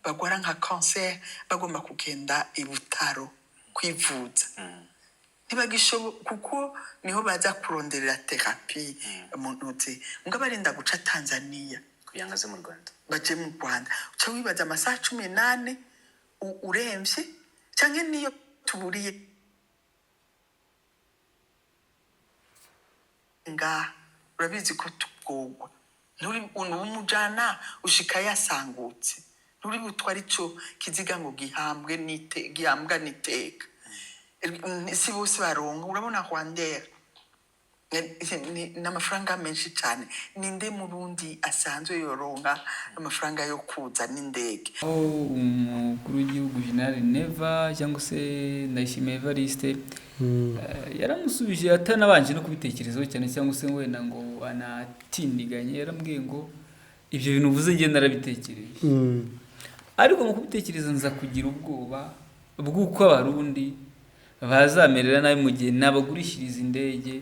Bagwara nka kanseri, bagomba kugenda i Butaro kwivuza, ntibagishobo kuko niho baza kuronderera thérapie mu ntuzi, mbwa barinda guca Tanzania kugira ngo aze mu Rwanda. Baje mu Rwanda, uca wibaza amasaha 14 uremvye, canke niyo tuburiye ngaha, urabizi ko tugorwa. Nturi umujana ushika yasangutse, nturi butware ico kiziga ngo gihambwe gihambwa n'iteka. Si bose baronka. Urabona Rwandair ni amafaranga menshi cyane. Ninde Murundi asanzwe yoronka amafaranga yo kuza n'indege? Aho umukuru w'igihugu, General Neva, cyangwa se Ndayishimiye Evariste, yaramusubije atanabanje no kubitekerezaho cyane, cyangwa se wenda ngo anatindiganye. Yaramubwiye ngo: "Ibyo bintu uvuze njye narabitekereje, ariko mu kubitekereza nza kugira ubwoba bw'uko Abarundi bazamerera nabi mu gihe nabagurishiriza indege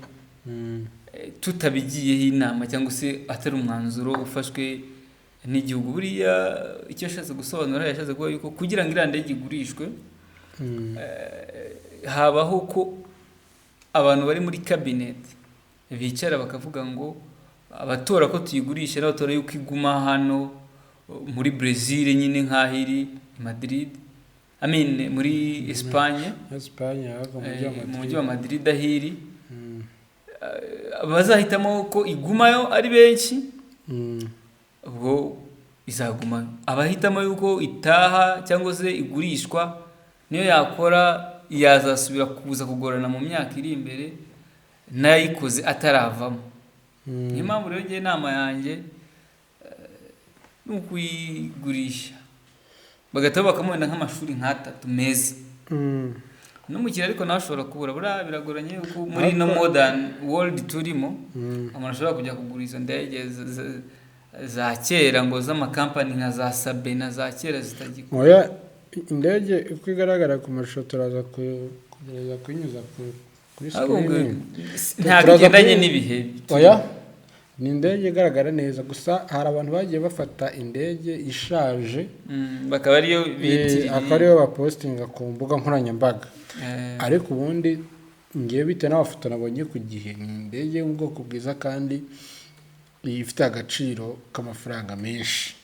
tutabigiyeho inama, cyangwa se atari umwanzuro ufashwe n'igihugu." Buriya icyo yashatse gusobanura, yashatse kuvuga yuko kugira ngo iriya ndege igurishwe, habaho ko abantu bari muri cabinet bicara bakavuga ngo abatora ko tuyigurisha n'abatora yuko iguma hano muri Brazil nyine, nk'aho iri i Madrid, I mean muri Espagne. Espagne, hafi mu mujyi wa mu Madrid. Mujyi wa Madrid aho iri. Bazahitamo ko igumayo ari benshi, ubwo izaguma. Abahitamo yuko itaha cyangwa se igurishwa, niyo yakora yazasubira kuza kugorana mu myaka iri imbere n'ayikoze ataravamo. Niyo mpamvu rero njye inama yanjye ni ukuyigurisha, bagahita bubakamo wenda nk'amashuri nk'atatu meza n'umukiriya. Ariko nawe ashobora kubura. Buriya biragoranye yuko muri ino modern world turimo umuntu ashobora kujya kugura izo ndege za kera, ngo z'amakampani nka za Sabena za kera zitagikora. Oya, indege uko igaragara ku mashusho, turaza kugerageza kuyinyuza kuri Ahubwo ngo screen. ntabwo Turaza igendanye n'ibihe. Oya, ni indege igaragara neza, gusa hari abantu bagiye bafata indege ishaje, Bakaba ariyo bitirira. Akaba ariyo bapostinga ku mbuga nkoranyambaga. Ariko ubundi ngewe, bitewe n'amafoto nabonye ku gihe, ni indege yo mu bwoko bwiza kandi ifite agaciro k'amafaranga menshi.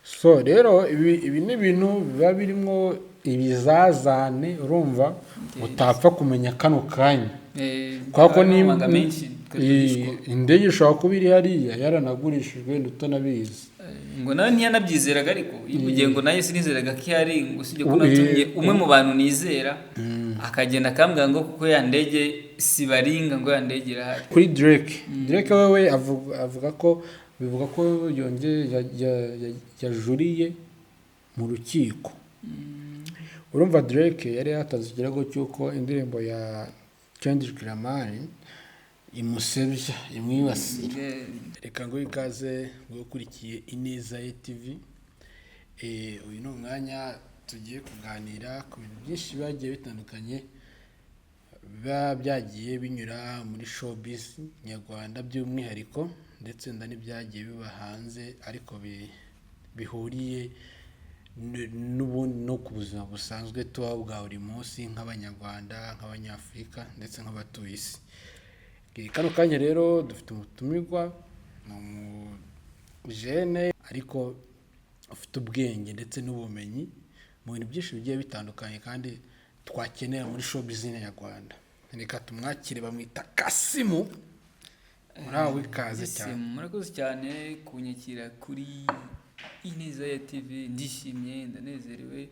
So rero ibi ni ibintu biba birimo ibizazane, urumva, utapfa kumenya kano kanya, kubera ko harimo amabanga menshi twigishwa. Indege ishobora kuba iri hariya yaranagurishijwe, wenda utanabizi. Ngo nawe ntiyanabyizeraga, ariko yivugiye ngo: "Nayo sinizeraga ko ihari", ngo usibye ko natumye umwe mu bantu nizera, akagenda akambwira ngo kuko ya ndege sibaringa, ngo ya ndege irahari. Kuri Drake, Drake wewe avuga ko, bivuga ko yongeye yajuriye mu rukiko. Urumva, Drake yari yatanze ikirego cy'uko indirimbo ya Kendrick Lamar imusebya, imwibasira. Reka ngo ikaze ngo ukurikiye Ineza ye TV. Uyu ni umwanya tugiye kuganira ku bintu byinshi bagiye bitandukanye, biba byagiye binyura muri showbiz nyarwanda by'umwihariko, ndetse nda n'ibyagiye biba hanze, ariko bihuriye n'ubundi no ku buzima busanzwe tubaho bwa buri munsi nk'Abanyarwanda, nk'Abanyafurika, ndetse nk'abatuye isi. Kano kanya rero dufite umutumirwa, ni umujene ariko ufite ubwenge ndetse n'ubumenyi mu bintu byinshi bigiye bitandukanye kandi twakenera muri showbiz nyarwanda. Reka tumwakire, bamwita Kasimu. Murawe ikaze Yes, cyane. Murakoze cyane kunyakira kuri Ineza ya TV. Ndishimye, ndanezerewe,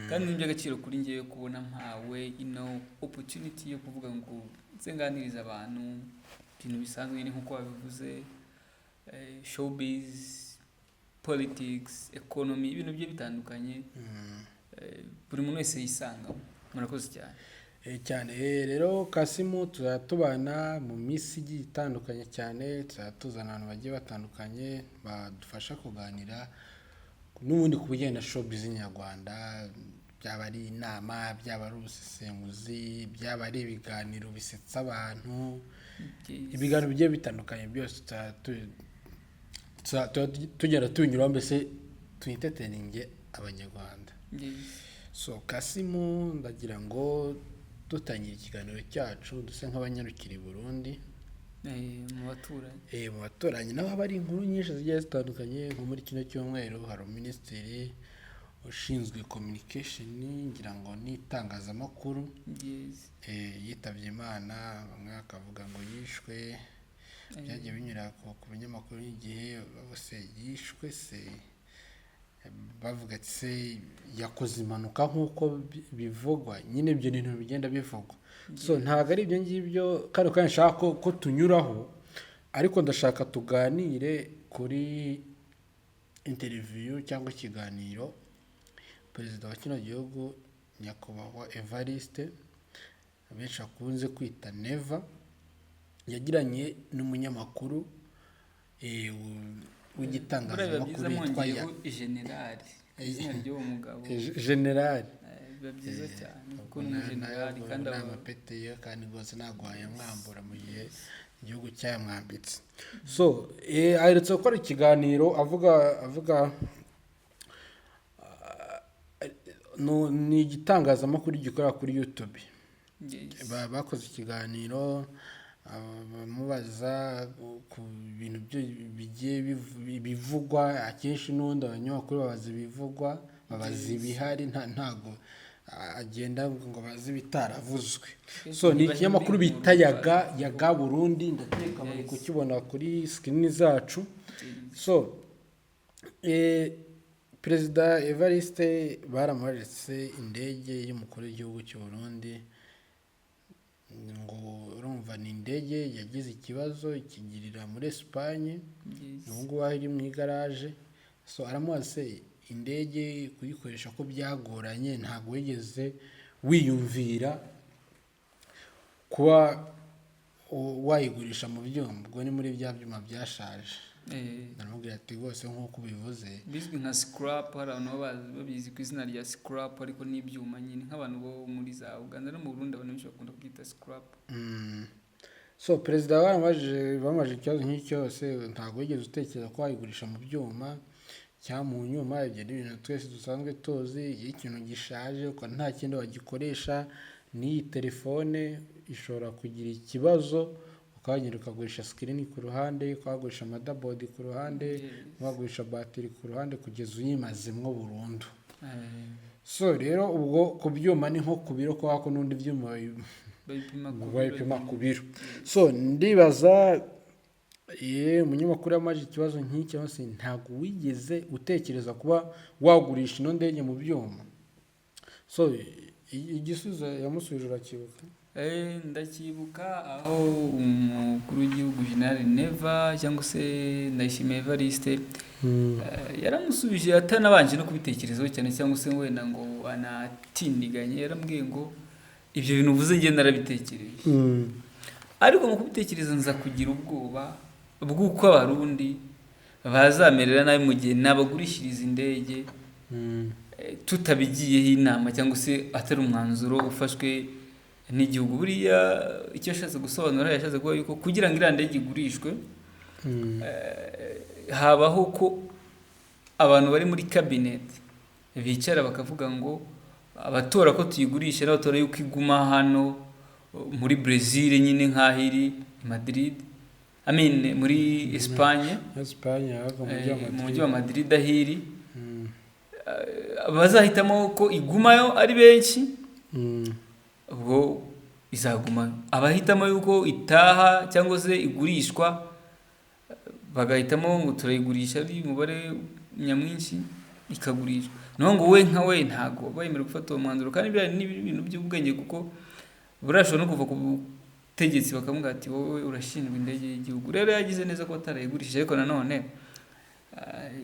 kandi ni iby'agaciro kuri ngewe kubona mpawe ino opportunity yo kuvuga ngo nze nganiriza abantu ibintu bisanzwe nyine nk'uko babivuze, showbiz, politics, economy, ibintu bigiye bitandukanye, buri muntu wese yisangamo. Murakoze cyane. Cyane. Rero Kasimu, tuzajya tubana mu minsi igiye itandukanye cyane, tuzajya tuzana abantu bagiye batandukanye badufasha kuganira n'ubundi ku bijyanye na showbiz nyarwanda, byaba ari inama, byaba ari ubusesenguzi, byaba ari ibiganiro bisetsa abantu, ibiganiro bigiye bitandukanye byose tuzajya tugenda tubinyuraho mbese. Twi-entertaininge Abanyarwanda. Yes. So Kasimu, ndagira ngo dutangira ikiganiro cyacu duse nk'abanyarukira i Burundi. Mu baturanyi. Mu baturanyi naho haba hari inkuru nyinshi zigiye zitandukanye. Nko muri kino cyumweru hari minisitiri ushinzwe communication, ngira ngo n'itangazamakuru, yitabye Imana. Bamwe bakavuga ngo yishwe, byagiye binyura ku binyamakuru y'igihe bose, yishwe se, bavuga ati se yakoze impanuka nk'uko bivugwa nyine. Ibyo bintu bigenda bivugwa, so ntabwo ari ibyo ngibyo kano kanya nshaka ko tunyuraho, ariko ndashaka tuganire kuri interview cyangwa ikiganiro perezida wa kino gihugu, Nyakubahwa Evariste, benshi bakunze kwita Neva, yagiranye n'umunyamakuru Buriya biba w'igitangazamakuru byiza yitwa mwongeyeho generali, izina ry'uwo mugabo. Generali. Biba byiza cyane kuko ni umujenerali kandi ni amapeti ye, kandi rwose ntabwo wayamwambura mu gihe igihugu cyayamwambitse. So aherutse gukora ikiganiro avuga ni igitangazamakuru gikorera kuri YouTube. Bakoze ikiganiro, bamubaza ku bintu bigiye bivugwa akenshi. N'ubundi abanyamakuru babaza ibivugwa, babaza ibihari, ntago agenda ngo baze ibitaravuzwe. So ni ikinyamakuru bita Yaga Burundi, ndakeka bari kukibona kuri screen zacu. So Perezida Evariste baramubajije indege y'umukuru w'igihugu cy'u Burundi, ngo urumva ni indege yagize ikibazo ikigirira muri Esipanye, ubu ngubu aho iri mu igaraje. So aramubaza se indege kuyikoresha ko byagoranye, ntabwo wigeze wiyumvira kuba wayigurisha mu byuma? Ubwo ni muri bya byuma byashaje. Aramubwira ati rwose nk'uko ubivuze, bizwi nka scrap. Hari abantu baba babizi ku izina rya scrap, ariko ni ibyuma nyine, nk'abantu bo muri za Uganda no mu Burundi, abantu benshi bakunda kubyita scrap. So perezida baramubajije, bamubajije ikibazo nk'iki cyose: ntabwo wigeze utekereza ko wayigurisha mu byuma cyangwa mu nyuma? Ibyo ni ibintu twese dusanzwe tuzi, iyo ikintu gishaje ukaba nta kindi wagikoresha, n'iyi telefone ishobora kugira ikibazo, ukagenda ukagurisha screen ku ruhande, ukagurisha motherboard ku ruhande, ukagurisha batiri ku ruhande, kugeza uyimazemo burundu. So rero ubwo ku byuma ni nko ku biro, kubera ko n'undi byuma babipima ku biro. Babipima ku biro. So ndibaza ye umunyamakuru yamaje ikibazo nk'iki se, ntabwo wigeze utekereza kuba wagurisha ino ndege mu byuma? So igisubizo yamusubije urakibuka? Ndacyibuka, aho umukuru w'igihugu General Neva cyangwa se Ndayishimiye Evariste yaramusubije atanabanje no kubitekerezaho cyane, cyangwa se wenda ngo anatindiganye. Yarambwiye ngo ibyo bintu uvuze njye narabitekereje, ariko mu kubitekereza nza kugira ubwoba bw'uko Abarundi bazamerera nabi mu gihe nabagurishiriza indege tutabigiyeho inama, cyangwa se atari umwanzuro ufashwe n'igihugu. Buriya icyo yashatse gusobanura, yashatse kuvuga yuko kugira ngo iriya ndege igurishwe, habaho ko abantu bari muri kabineti bicara bakavuga ngo abatora ko tuyigurisha n'abatora yuko iguma hano muri Brazil nyine nk'aho iri i Madrid, I mean muri Espagne. Espagne yabaga mu mujyi wa mu mujyi Madrid. Wa Madrid aho iri. Bazahitamo ko igumayo ari benshi, ubwo izagumayo. Abahitamo yuko itaha cyangwa se igurishwa, bagahitamo ngo turayigurisha ari umubare nyamwinshi, ikagurishwa. Naho ngo we nka we ntabwo bemerewe gufata uwo mwanzuro, kandi biriya ni ibintu by'ubwenge, kuko burashobora no kuva ku butegetsi bakamubwira ati wowe urashinjwa indege y'igihugu. Rero yagize neza ko atarayigurishije, ariko nanone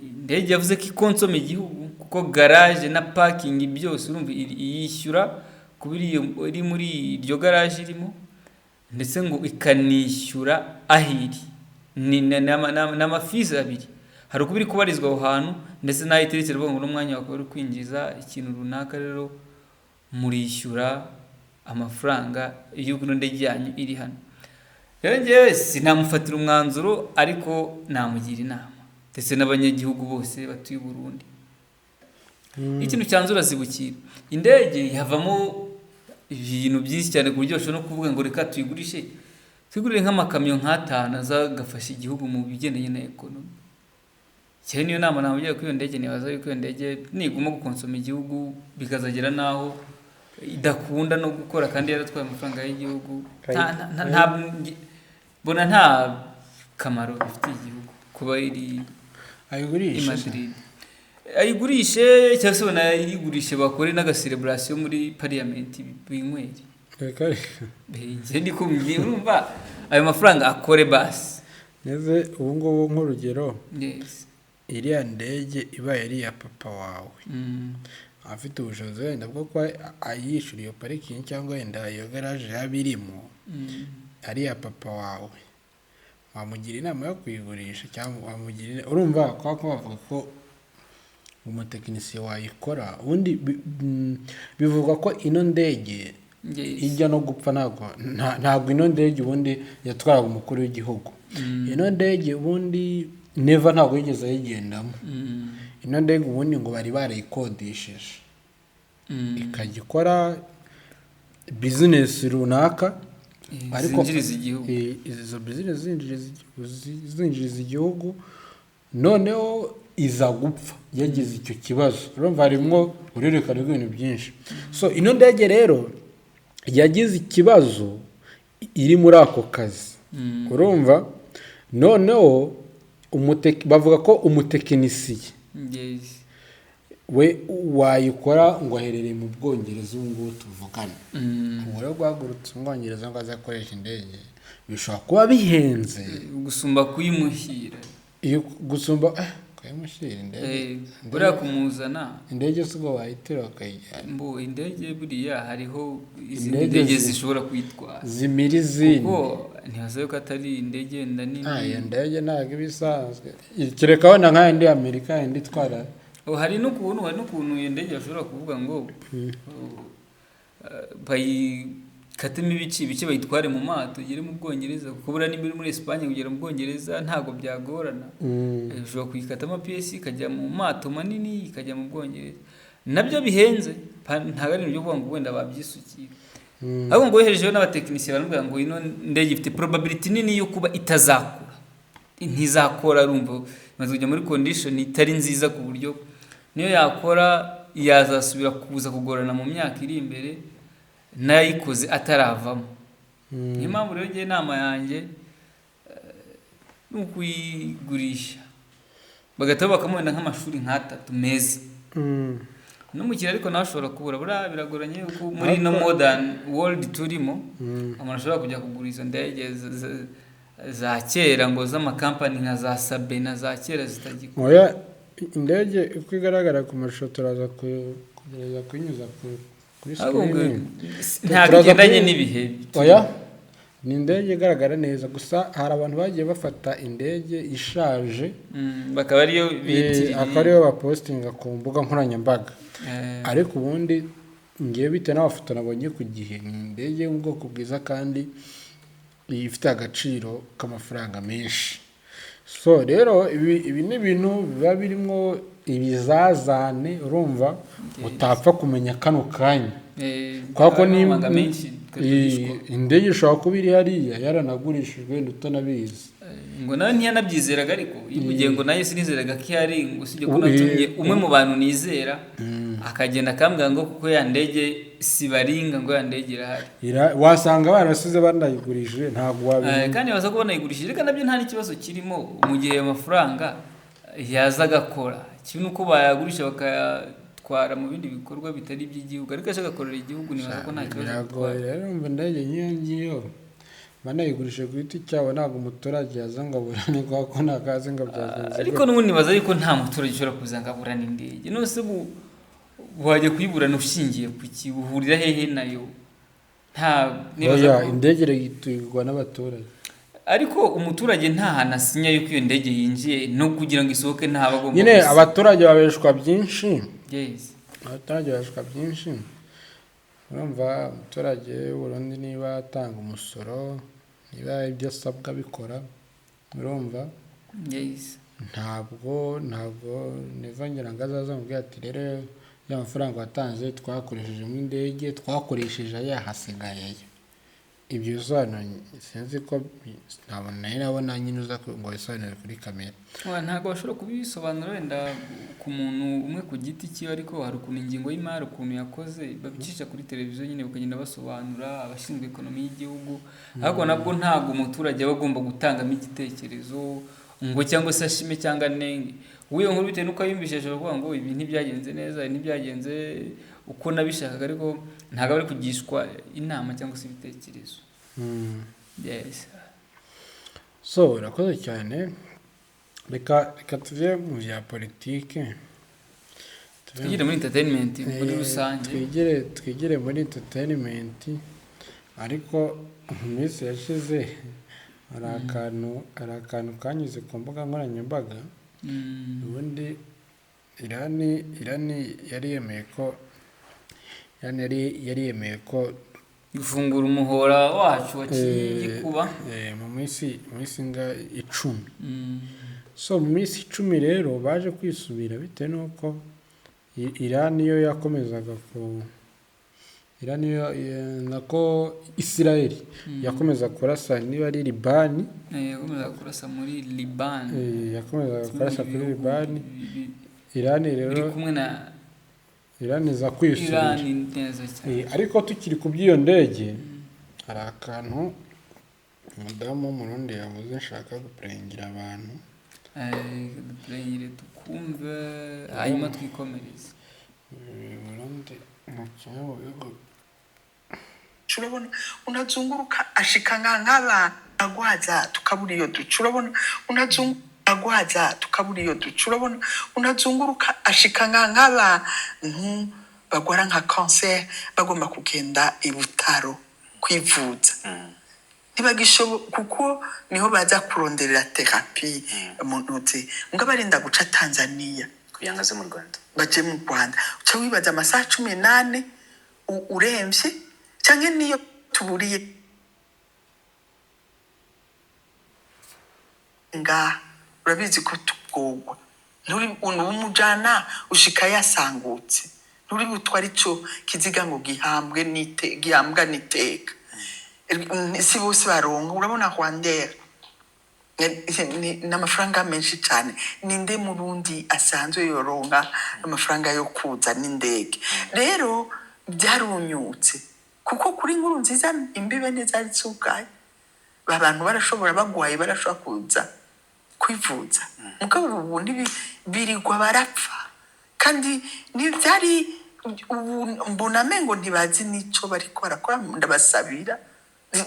indege yavuze ko ikonsoma igihugu, kuko garage na parking byose urumva iyishyura kuba iri muri iryo garage irimo, ndetse ngo ikanishyura aho iri. Ni amafizi abiri, hari ukuba iri kubarizwa aho hantu, ndetse n'aho iteretse, ruvuga ngo n'umwanya wakaba uri kwinjiza ikintu runaka. Rero murishyura amafaranga y'uko ino ndege yanyu iri hano. Rero njyewe sinamufatira umwanzuro, ariko namugira inama, ndetse n'abanyagihugu bose batuye i Burundi. Ikintu cyanze urazibukira. Indege havamo ibintu byinshi cyane ku buryo bashobora no kuvuga ngo reka tuyigurishe, twigurire nk'amakamyo nk'atanu azagafasha igihugu mu bigendanye na economy. Cyane niyo nama namugira ko iyo ndege, nibaza yuko iyo ndege niguma gukonsoma igihugu bikazagera n'aho idakunda no gukora kandi yaratwaye amafaranga y'igihugu, mbona nta kamaro bifitiye igihugu kuba iri i Ayigurishe. Madrid. Ayigurishe cyangwa se banayigurishe bakore n'agacelebration muri parliament binywere. Reka reka. Njye niko mbwiye, urumva ayo mafaranga akore basi. Neze ubu ngubu nk'urugero, Yes. iriya ndege ibaye ari iya papa wawe, afite ubushobozi wenda bwo kuba ayishyura iyo parikingi cyangwa wenda iyo garaje yaba irimo, ari iya papa wawe, wamugira inama yo kuyigurisha cyangwa wamugira urumva kwa ko bavuga ko umutekinisiye wayikora ubundi bivugwa ko ino ndege ijya no gupfa, ntabwo ino ndege ubundi yatwaraga umukuru w'igihugu. Ino ndege ubundi Neva ntabwo yigeze ayigendamo. Ino ndege ubundi ngo bari barayikodesheje, ikajya ikora bizinesi runaka, ariko zinjiriza igihugu. Izo bizinesi zinjiriza igihugu, noneho iza gupfa yagize icyo kibazo. Urumva harimo uruhererekane rw'ibintu byinshi. So ino ndege rero yagize ikibazo iri muri ako kazi. Urumva noneho bavuga ko umutekinisiye we wayikora ngo aherereye mu Bwongereza ubu ngubu tuvugana. Ubu rero guhagurutsa Umwongereza ngo aze akoresha indege bishobora kuba bihenze gusumba kuyimushyira. Iyo gusumba kuyimushyira indege. Buriya kumuzana. Indege si ubwo wayitira bakayijyana. Mbo indege buriya hariho izindi Indege ndege zishobora kuyitwara zimira izindi. Kuko ntibaza yuko atari indege wenda nini. Iyo ndege ntabwo iba isanzwe, kereka wenda nk'aya ndi Amerika yindi itwara. Oh, hari n'ukuntu iyo ndege bashobora kuvuga ngo bayikatemo ibice ibice bayitware mu mato igere mu Bwongereza, kuko buriya nimba iri muri Espagne kugera mu Bwongereza ntabwo byagorana. Ushobora kuyikatamo piyesi ikajya mu mato manini ikajya mu Bwongereza, nabyo bihenze. Ntabwo ari ibintu byo kuvuga ngo wenda babyisukira. Ahubwo ngo woherejeyo n'abatekinisiye baramubwira ngo ino ndege ifite probability nini yo kuba itazakura, ntizakora. Urumva imaze kujya muri condition itari nziza ku buryo niyo yakora yazasubira kuza kugorana mu myaka iri imbere n'ayikoze ataravamo. Niyo mpamvu rero njye inama yanjye ni ukuyigurisha bagahita bubakamo wenda nk'amashuri nk'atatu meza. N'umukiriya ariko nawe ashobora kubura. Buriya biragoranye yuko muri ino modern world turimo umuntu ashobora kujya kugura izo ndege za kera ngo z'amakampani nka za Sabe na za kera zitagikora. Oya, indege uko igaragara ku mashusho turaza kugerageza kuyinyuza kuri Ahubwo ngo screen. ntabwo Turaza igendanye n'ibihe. Oya, ni indege igaragara neza, gusa hari abantu bagiye bafata indege ishaje, Bakaba ariyo bitirira, akaba ariyo bapostinga ku mbuga nkoranyambaga. Ariko ubundi ngewe bitewe n'amafoto nabonye ku gihe, ni indege yo mu bwoko bwiza kandi ifite agaciro k'amafaranga menshi. So rero ibi ni ibintu biba birimo ibizazane, urumva utapfa kumenya kano kanya, kubera ko harimo amabanga menshi twigishwa. Indege ishobora kuba iri hariya yaranagurishijwe wenda utanabizi. Ngo nawe ntiyanabyizeraga, ariko yivugiye ngo nayo sinizeraga ko ihari, ngo usibye ko natumye umwe mu bantu nizera akagenda akambwira ngo kuko ya ndege sibaringa, ngo ya ndege irahari. Wasanga barasize banayigurishije, ntabwo wabimenya. Kandi baza ko banayigurishije, reka nabyo nta n'ikibazo kirimo mu gihe ayo mafaranga yaza agakora kimwe n'uko bayagurisha bakayatwara mu bindi bikorwa bitari iby'igihugu, ariko ashaka agakorera igihugu nibaza ko nta kibazo Biragoye bitwaye. rero. Umva, indege nk'iyo ngiyo banayigurishije ku giti cyabo, ntabwo umuturage yaza ngo aburane kubera ko ntakazi ngo byagenze Ariko gute. n'ubundi nibaza yuko nta muturage ushobora kuza ngo aburane indege. None se ubu wajya kuyiburana ushingiye ku ki? Uhurira hehe nayo? Nta nibaza Oya, ko indege iragitugwa n'abaturage. Ariko umuturage nta hantu asinya yuko iyo ndege yinjiye, no kugira ngo isohoke ntaba agomba Nyine gusinya. abaturage babeshwa byinshi. Yes. Abaturage babeshwa byinshi. Urumva umuturage w'u Burundi niba atanga umusoro, niba ibyo asabwa abikora, urumva Yes. ntabwo neva ngira ngo azaze amubwire ati rero Ya mafaranga watanze twakoreshejemo indege, twakoresheje ayahasigaye. Ibyo bisobanuro sinzi ko ntabona, nari nabona nyine uza ngo wisobanure kuri kamera. Wa, ntabwo bashobora kubisobanura wenda ku muntu umwe ku giti cyiwe, ariko hari ukuntu ingingo y'imari ukuntu yakoze babicisha kuri televiziyo nyine, bakagenda basobanura abashinzwe ekonomi y'igihugu, ariko nabwo ntabwo umuturage aba agomba gutangamo igitekerezo ngo cyangwa se ashime cyangwa anenge. Uwo nkuru bitewe n'uko ayumvise ashobora kuvuga ngo ibi ntibyagenze neza, ibi ntibyagenze uko nabishakaga, ariko ntabwo aba ari kugishwa inama cyangwa se ibitekerezo. Yes. So urakoze cyane. Reka tuve mu bya politike, twigire muri entertainment muri rusange. Twigire muri entertainment. Ariko mu minsi yashize hari akantu kanyuze ku mbuga nkoranyambaga. Ubundi Irani yari yemeye ko Irani yari yemeye ko gufungura umuhora wacu wa Gikuba mu minsi inga 10. So mu minsi 10 rero baje kwisubira bitewe n'uko Irani yo yakomezaga ku Irani yo nako Israel yakomeza kurasa niba ari Libani, yakomezaga kurasa muri Libani, yakomezaga kurasa kuri Libani. Irani rero iri kumwe na Irani iza kwisubira. Irani neza cyane. Ariko tukiri ku by'iyo ndege, hari akantu umudamu w'Umurundi yavuze nshaka gupurengera abantu. Dupurengere tukumve hanyuma twikomereze. Burundi ni kimwe mu bihugu. Urabona unazunguruka ashika nk'aba agwaza tukabura iyo duca. Urabona agwaza tukabura iyo duca. Urabona unazunguruka ashika nk'abantu bagwara nka kanseri bagomba kugenda i Butaro kwivuza, ntibagishobo kuko niho baza kuronderera terapi mu ntuzi, mbwa barinda guca Tanzania kugira ngo aze mu Rwanda, baje mu Rwanda. Uca wibaza amasaha 18 uremvye, canke niyo tuburiye ngaha urabizi ko tugogwa, nturi umujana ushika yasangutse, nturi butware ico kiziga ngo gihambwe nite gihambwa niteka. Si bose baronka. Urabona Rwandair ni amafaranga menshi cyane, ninde Murundi asanzwe yoronka amafaranga yo kuza n'indege? Rero byarunyutse kuko kuri nkuru nziza imbibe ntizari zugaye, abantu barashobora bagwaye barashobora kuza kwivuza, mugabo ubu birirwa barapfa. Kandi ntibyari ubu mbona mengo ntibazi n'ico bariko barakora. Ndabasabira,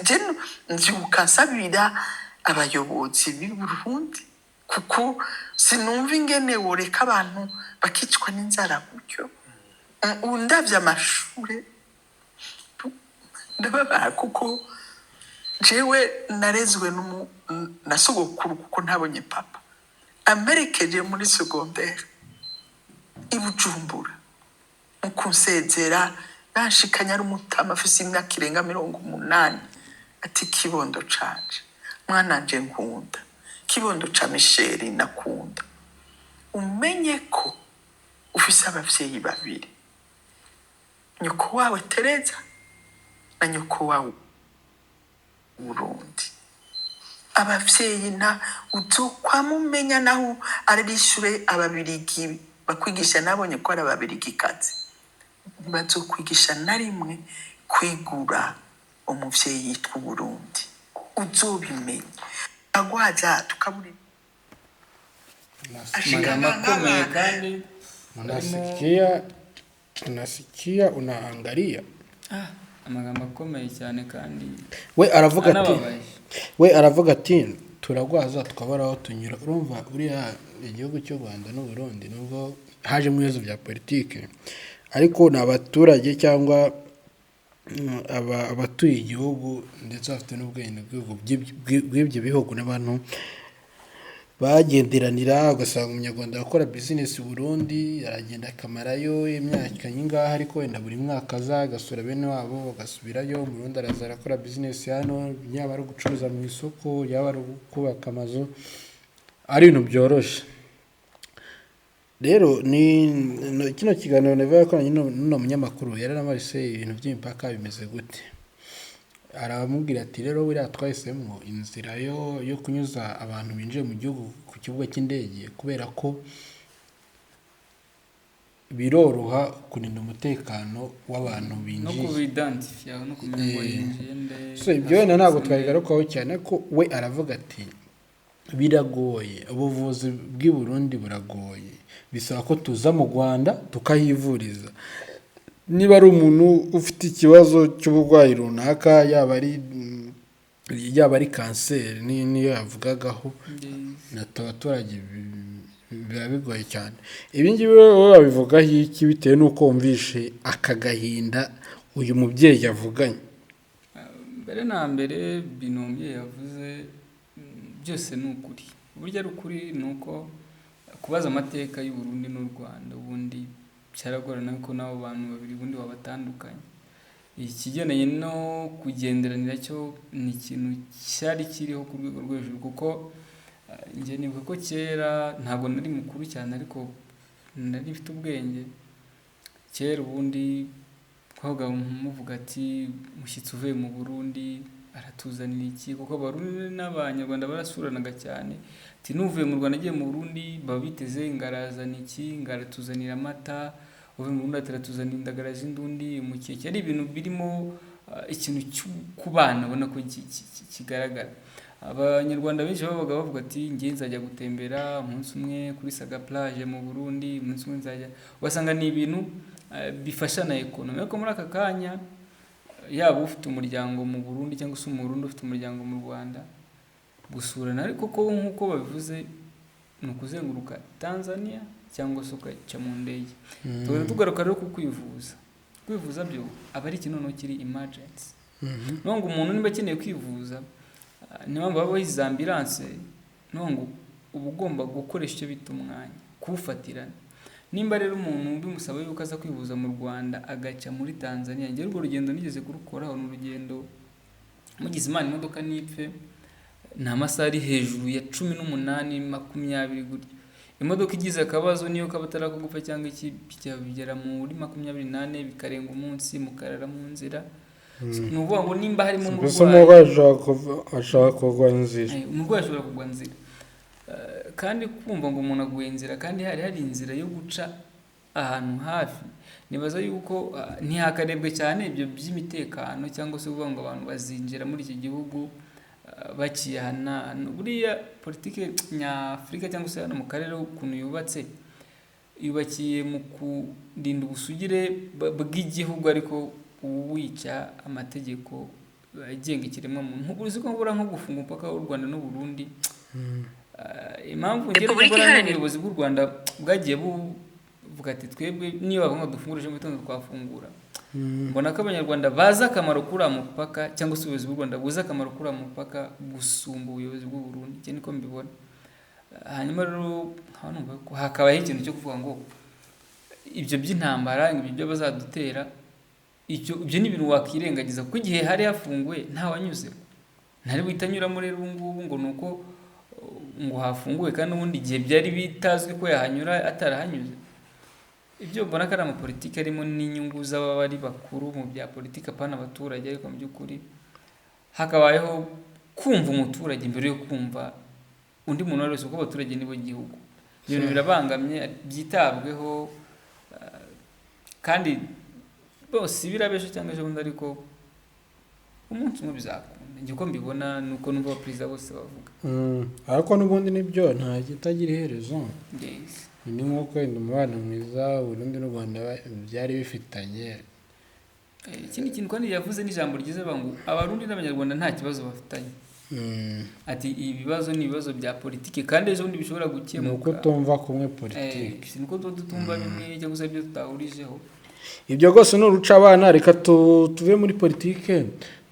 je nvyuka nsabira abayobozi b'i Burundi, kuko sinumva ingene woreka abantu bakicwa n'inzara gutyo. Ndavye amashure ndababara, kuko jewe narezwe na sogokuru, kuko ntabonye papa amperekeje muri secondaire i Bujumbura. Mu kunsezera yanshikanye ari umutama afise imyaka irenga 80, ati kibondo canje, mwananje nkunda, kibondo ca Michel nakunda, umenye ko ufise abavyeyi babiri, nyoko wawe Tereza na nyoko wawe Burundi. Abavyeyi na uzokwamumenya naho arishure ababirigi bakwigisha, nabonye ko ari ababirigikazi, ntibazokwigisha na rimwe kwigura umuvyeyi yitwa Burundi, uzobimenya agwaza tukaburi. Amagambo akomeye kandi Unasikia unaangalia. Amagambo akomeye cyane kandi we aravuga ati anababaye. We aravuga ati turagwaza tukabura aho tunyura. Urumva uriya igihugu cy'u Rwanda n'u Burundi nubwo hajemo ibibazo bya politike, ariko ni abaturage cyangwa abatuye igihugu ndetse bafite n'ubwenegihugu bw'ibyo bihugu, n'abantu bagenderanira. Ugasanga umunyarwanda akora bizinesi i Burundi aragenda akamarayo imyaka nyingahe, ariko wenda buri mwaka aza agasura bene wabo bagasubirayo. Umurundi araza arakora bizinesi hano, yaba ari ugucuruza mu isoko, yaba ari kubaka amazu, ari ibintu byoroshye. Rero ni kino kiganiro Neva yakoranye n'uno munyamakuru, yararamase ibintu by'imipaka bimeze gute, aramubwira ati rero buriya twahisemo inzira yo kunyuza abantu binjiye mu gihugu ku kibuga cy'indege, kubera ko biroroha kurinda umutekano w'abantu No binjiye kubidantifiya no kumenya ngo yinjiye nde. So ibyo wenda ntabwo asohotse nde. twabigarukaho cyane, ko we aravuga ati biragoye, ubuvuzi bw'i Burundi buragoye, bisaba ko tuza mu Rwanda tukahivuriza. Niba ari umuntu ufite ikibazo cy'uburwayi runaka, yaba ari kanseri, niyo yavugagaho, abaturage biba bigoye cyane. Ibi ngibi wowe wabivugaho iki, bitewe n'uko wumvishe aka gahinda uyu mubyeyi yavuganye? Mbere na mbere, ibintu umubyeyi yavuze byose ni ukuri. Uburyo ari ukuri ni uko kubaza amateka y'u Burundi n'u Rwanda ubundi byaragorana, ko n'abo bantu babiri ubundi wabatandukanye. Ikigendanye no kugenderanira cyo ni ikintu cyari kiriho ku rwego rwo hejuru, kuko njye nibuka ko kera ntabwo nari mukuru cyane, ariko nari mfite ubwenge. Kera ubundi twabaga muvuga ati umushyitsi uvuye mu Burundi aratuzanira iki, kuko Abarundi n'Abanyarwanda barasuranaga cyane. Ati n'uvuye mu Rwanda agiye mu Burundi baba biteze ngo arazana iki, ngo aratuzanira amata, uvuye mu Burundi ati aratuzanira indagara z'indundi, umukeke. Ari ibintu birimo ikintu cyo kubana ubona ko kigaragara. Abanyarwanda benshi babaga bavuga ati njye nzajya gutembera umunsi umwe kuri Saga Plage mu Burundi, umunsi umwe nzajya, ugasanga ni ibintu bifasha na economy. Ariko muri aka kanya, yaba ufite umuryango mu Burundi cyangwa se Umurundi ufite umuryango mu Rwanda, gusurana ariko ko nk'uko babivuze ni ukuzenguruka Tanzania cyangwa se ugaca mu ndege. Tugahita tugaruka rero ku kwivuza. Kwivuza byo aba ari ikintu noneho kiri emergency. Niyo ngo umuntu niba akeneye kwivuza, niyo mpamvu habaho izi ambulance, niyo ngo uba ugomba gukoresha icyo bita umwanya, kuwufatirana. Nimba rero umuntu bimusaba yuko aza kwivuza mu Rwanda agaca muri Tanzania, njye urwo rugendo nigeze kurukora, ni urugendo mugize Imana imodoka nipfe, ni amasaha ari hejuru ya 18, 20 gutyo. Imodoka igize akabazo niyo kaba atari ako gupfa cyangwa iki, bigera muri 24, bikarenga umunsi mukarara mu nzira. Ni ukuvuga ngo nimba harimo Mbese umurwayi, umurwayi ashobora kugwa inzira. Umurwayi ashobora kugwa nzira. Kandi kumva ngo umuntu aguye inzira kandi hari inzira yo guca ahantu hafi, nibaza yuko ntihakarebwe cyane ibyo by'imitekano cyangwa se kuvuga ngo abantu bazinjira muri iki gihugu baciye aha na hano. Buriya politike nyafurika cyangwa se hano mu karere ukuntu yubatse, yubakiye mu kurinda ubusugire bw'igihugu, ariko wica amategeko agenga ikiremwamuntu. Uzi ko mbura nko gufunga umupaka w'u Rwanda n'u Burundi. Impamvu ngira Repubulika mbona Iharanira n'ubuyobozi bw'u Rwanda bwagiye buvuga ati twebwe niba bavuga ngo dufungure ejo mu gitondo twafungura, mbona ko Abanyarwanda bazi akamaro kuri uriya mupaka, cyangwa se ubuyobozi bw'u Rwanda buzi akamaro kuri uriya mupaka gusumba ubuyobozi bw'u Burundi. Icyo niko mbibona. Hanyuma rero nkaba numva ko hakabaho ikintu cyo kuvuga ngo ibyo by'intambara, ibyo byo bazadutera, ibyo ni ibintu wakirengagiza, kuko igihe hari hafunguye ntawanyuze, ntari buhite anyuramo. Rero ubu ngubu ngo ni uko ngo hafunguwe, kandi n'ubundi igihe byari bitazwi ko yahanyura atarahanyuze. Ibyo mbona ko ari amapolitiki arimo n'inyungu z'ababa ari bakuru mu bya politiki, apana abaturage. Ariko mu by'ukuri hakabayeho kumva umuturage mbere yo kumva undi muntu wese, kuko abaturage nibo gihugu. Ibintu birabangamye, byitabweho, kandi bose birabesha cyangwa ejo bundi, ariko umunsi umwe bizakunda. Njye uko mbibona ni uko numva abaperezida bose bavuga. Ariko n'ubundi nibyo, nta kitagira iherezo. Yes. Ni nk'uko wenda umubano mwiza Burundi n'u Rwanda byari bifitanye. Ikindi kintu kandi yavuze n'ijambo ryiza, bavuga ngo Abarundi n'Abanyarwanda nta kibazo bafitanye. Ati ibibazo ni ibibazo bya politiki, kandi ejo bundi bishobora Ni uko gukemuka. utumva kumwe politiki. Ni uko tuba tutumva bimwe cyangwa se ibyo tutahurijeho. Ibyo rwose ni uruca abana. Reka tuve muri politike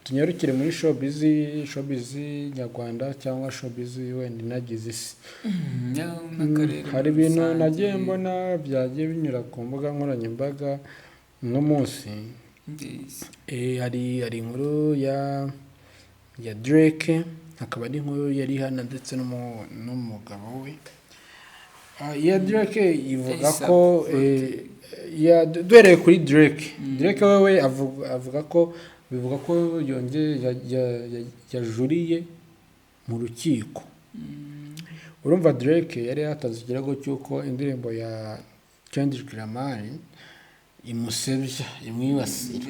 tunyarukire muri showbiz, showbiz nyarwanda cyangwa showbiz wenda inagize isi. N'akarere Hari muri ibintu rusange. nagiye mbona byagiye binyura ku mbuga nkoranyambaga uno munsi. Yes. Hari inkuru ya Drake, hakaba n'inkuru ya Rihanna ndetse n'umugabo we. Iya Drake ivuga ASAP ko duhereye kuri Drake. Drake wewe avuga ko bivuga ko yongeye yajuriye mu rukiko. Urumva Drake yari yatanze ikirego cy'uko indirimbo ya Kendrick Lamar imusebya, imwibasira.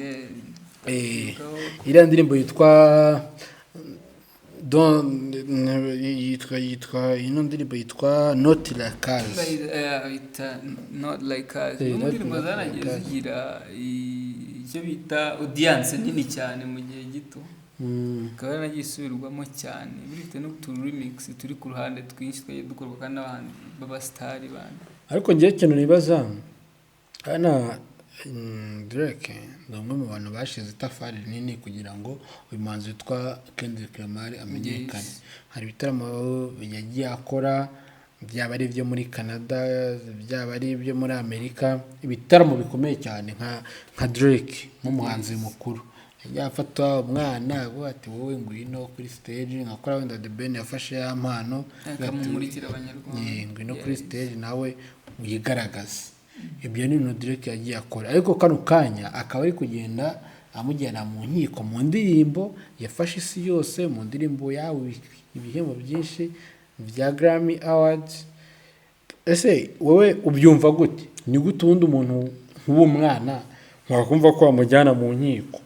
Iriya ndirimbo yitwa Don, yitwa ino ndirimbo yitwa Not Like Us. Bita Not Like Us. Eh, Ni mu Not ndirimbo Like zanagiye Us. zigira icyo bita audience nini cyane mu gihe gito, ikaba yaranagiye isubirwamo cyane, bifite n'utu remix turi ku ruhande twinshi twagiye dukorwa kandi n'abahanzi b'abasitari bandi. Ariko ngewe ikintu nibaza hano, Drake ni umwe mu bantu bashize itafari rinini kugira ngo uyu muhanzi witwa Kendrick Lamar amenyekane. Hari ibitaramo yagiye akora, byaba ari ibyo muri Canada, byaba ari ibyo muri Amerika, ibitaramo bikomeye cyane nka Drake nk'umuhanzi mukuru yagiye afata umwana avuga ati: "Wowe ngwino kuri stage", nka kora wenda The Ben yafashe ya mpano akamumurikira Abanyarwanda. "Ngwino kuri stage nawe wigaragaze." Ibyo ni ibintu Drake yagiye akora, ariko kano kanya akaba ari kugenda amujyana mu nkiko mu ndirimbo yafashe isi yose, mu ndirimbo yawe ibihembo byinshi bya Grammy Awards. Ese wowe ubyumva gute? Ni gute ubundi umuntu nk'uwo mwana wakumva ko wamujyana mu nkiko?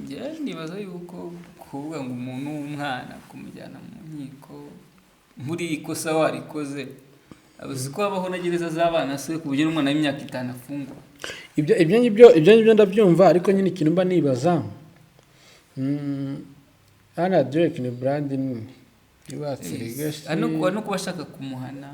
Njyewe nibaza yuko kuvuga ngo umuntu w'umwana kumujyana mu nkiko muri ikosa warikoze, uzi ko habaho na gereza z'abana se, ku buryo n'umwana w'imyaka 5 afungwa? Ibyo ngibyo ndabyumva, ariko nyine ikintu mba nibaza, hano Drake ni brand nini yubatse legacy. Hari no kuba ashaka kumuhana,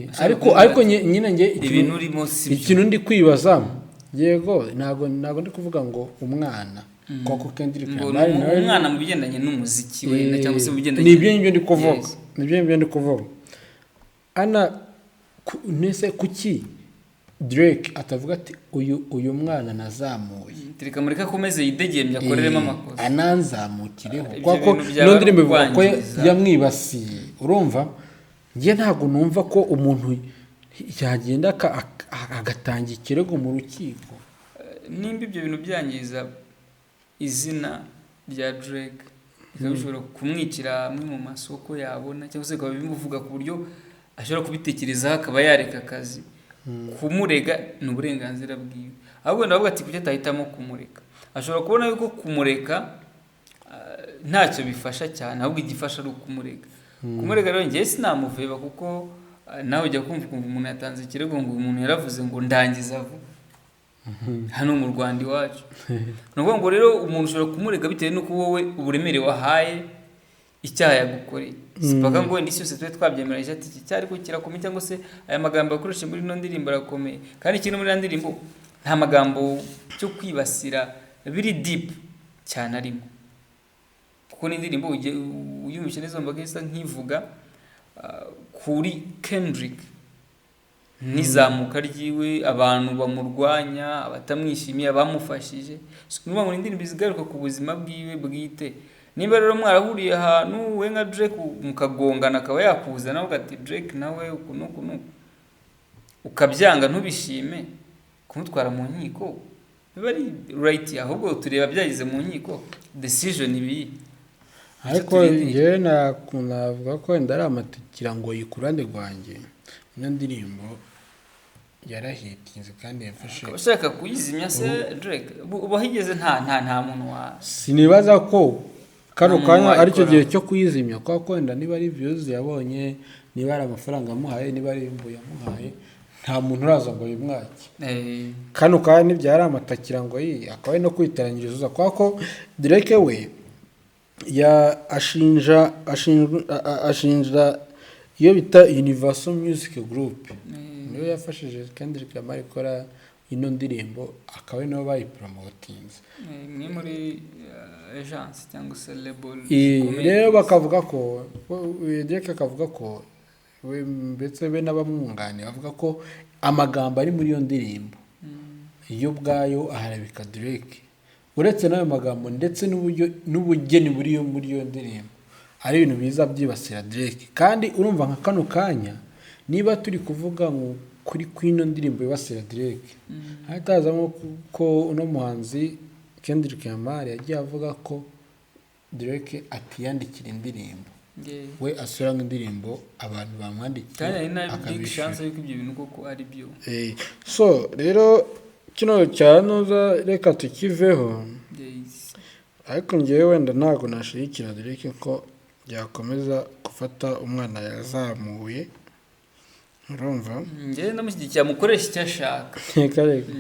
ashaka ariko kumubwira ariko ati, nyine njye ibintu urimo si byo. Ikintu ndi kwibaza, yego, ntabwo ndi kuvuga ngo umwana, kuko Kendrick ngo Lamar nawe umwana mu bigendanye n'umuziki wenda, cyangwa se mu bigendanye ni ibyo ngibyo ndi kuvuga. Yes. Ni ibyo ngibyo ndi kuvuga ana nese kuki Drake atavuga ati uyu mwana nazamuye, reka mureke akomeze yidegembye akoreremo amakosa, ananzamukireho, Ibyo kuko bintu byaba ino ndirimbo ivuga ko kwangiza. yamwibasiye. Urumva njye ntabwo numva ko umuntu yagenda agatanga ikirego mu rukiko. Nimba ibyo bintu byangiza izina rya Drake, bikaba bishobora kumwicira amwe mu masoko yabona, cyangwa se bikaba bimuvuga ku buryo ashobora kubitekerezaho akaba yareka akazi, kumurega ni uburenganzira bwiwe. Ahubwo ndavuga ati kuki atahitamo kumureka? Ashobora kubona yuko kumureka ntacyo bifasha cyane, ahubwo igifasha ari ukumurega. Kumurega rero njyewe sinamuveba, kuko nawe ujya kumva ukumva umuntu yatanze ikirego ngo uyu muntu yaravuze ngo ndangiza vuba hano mu Rwanda iwacu. Ni ukuvuga ngo rero umuntu ushobora kumurega bitewe n'uko wowe uburemere wahaye icyaha yagukoreye. Si paka ngo wenda isi yose tube twabyemeranyije ati iki cyaha ariko kirakomeye, cyangwa se aya magambo yakoresheje muri ino ndirimbo arakomeye. Kandi ikindi, muri ino ndirimbo nta magambo cyo kwibasira biri deep cyane arimo, kuko n'indirimbo uyumvishe neza wumva ko isa nk'ivuga kuri Kendrick n'izamuka ryiwe, abantu bamurwanya, abatamwishimiye, abamufashije. So, ni ukuvuga ngo ni indirimbo zigaruka ku buzima bwiwe bwite. Niba rero mwarahuriye ahantu we nka Drake mukagongana, akaba yakuzana avuga ati Drake nawe uku n'uku n'uku, ukabyanga ntubishime, kumutwara mu nkiko biba ari right. Ahubwo tureba byageze mu nkiko, decision ibi Ariko turindire. njyewe navuga ko wenda ari amatikira ngo ku ruhande rwanjye ino ndirimbo yarahitinze kandi yafashe Akaba ashaka kuyizimya se Drake? Ubu aho igeze nta muntu wa Sinibaza ko kano Nta muntu kanya aricyo wayikora. gihe cyo kuyizimya, kuko wenda niba ari views yabonye, niba ari amafaranga yamuhaye, niba ari ibihembo yamuhaye, nta muntu uraza ngo yimwake. Kano kanya ntibyari amatakira ngo yi akaba ari no kwiteranyiriza, kubera ko Drake we ya ashinja ashinja iyo bita Universal Music Group, niyo yafashije Kendrick Lamar ikora ino ndirimbo, akaba ari nabo bayiporomotinze. Imwe muri agence cyangwa se label zikomeye Rero ku isi. Bakavuga ko Drake akavuga ko we ndetse be n'abamwunganira bavuga ko amagambo ari muri iyo ndirimbo yo ubwayo aharabika Drake, uretse n'ayo magambo ndetse n'uburyo n'ubugeni buri muri iyo ndirimbo ari ibintu biza byibasira Drake. Kandi urumva nka kano kanya Niba turi kuvuga ngo kuri kwino ndirimbo yibasira Drake, hatazamo ko uno muhanzi Kendrick Lamar yagiye avuga ko Drake atiyandikira indirimbo, we asubiramo indirimbo abantu bamwandikiye Kandi hari na big akabishyura. chance yuko ibyo bintu koko ari byo. So rero kino cya nuza reka tukiveho. Ariko ngewe wenda ntabwo nashigikira Drake ko yakomeza gufata umwana yazamuye, urumva? Njyewe ndamushyigikiye, amukoresha icyo ashaka. Reka reka.